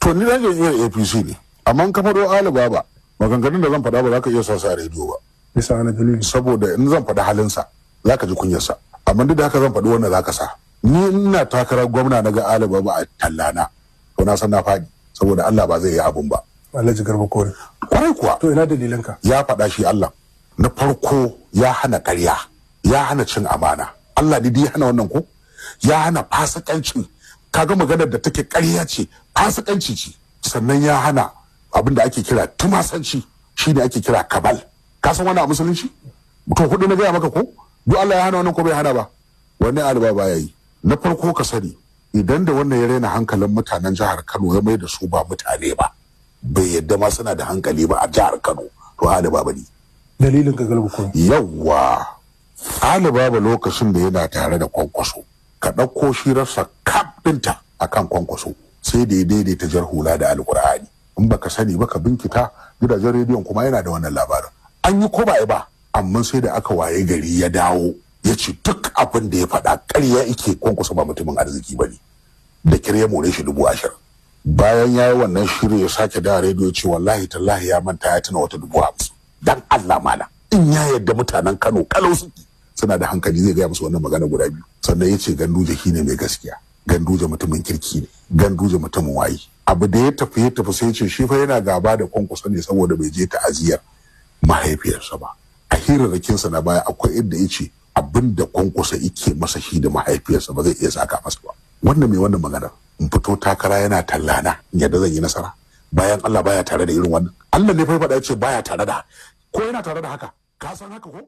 To ni dan jam'iyyar APC ne, amma in ka faɗo Ali Baba, maganganun da zan faɗa ba za ka iya sa su a rediyo ba. Bisa wani dalili? Saboda in zan faɗi halinsa za ka ji kunyarsa, amma duk da haka zan faɗi wannan za ka sa. Ni ina takarar gwamna na ga Ali Baba a tallana, to na san na faɗi, saboda Allah ba zai yi abun ba. Alhaji Garba Kore. Kwarai kuwa. To ina dalilanka? Ya faɗa shi Allah. Na farko ya hana ƙarya, ya hana cin amana. Allah ne ya hana wannan ko? Ya hana fasikanci. Kaga maganar da take ƙarya ce, fasikanci ce. Sannan ya hana abin da ake kira tumasanci, shine ake kira kabal. Ka san wani a musulunci? To hudu na gaya maka ko? Duk Allah ya hana wannan ko bai hana ba? Wannan alba ba ya yi. Na farko ka sani, idan da wannan ya raina hankalin mutanen jihar Kano ya mai da su ba mutane ba, bai yadda ma suna da hankali ba a jihar Kano, to Ali Baba ne. Dalilin ka, Garba Kore? Yawwa, Ali Baba lokacin da yana tare da Kwankwaso, ka ɗauko shirarsa kaf ɗinta a kan Kwankwaso, sai da ya daidaita jar hula da Alƙur'ani. In baka sani ba ka binkita gidajen rediyon, kuma yana da wannan labarin. An yi ko ba ba, amma sai da aka waye gari ya dawo ya ce duk abin da ya faɗa ƙarya yake, Kwankwaso ba mutumin arziki ba ne. Da kyar ya more shi 20,000. Bayan ya yi wannan shirin ya sake da rediyo ce wallahi tallahi ya manta ya tuna wata 50,000. Dan Allah mana, in ya yarda mutanen Kano kalau suke suna da hankali, zai gaya musu wannan magana guda biyu. Sannan ya ce Ganduje shi ne mai gaskiya, Ganduje mutumin kirki ne, Ganduje mutumin waye. Abu da ya tafi ya tafi sai ya ce shi fa yana gaba da Kwankwaso ne saboda bai je ta'aziyar mahaifiyarsa ba. A hirarrakinsa na baya akwai inda ya ce abin da Kwankwaso yake masa shi da mahaifiyarsa ba zai iya saka masa ba. Wannan mai wannan maganar, in fito takara yana tallana, in yadda zan yi nasara bayan Allah baya tare da irin wannan? Allah ne fa ya faɗa ya ce baya tare da, ko yana tare da haka? Ka san haka ko?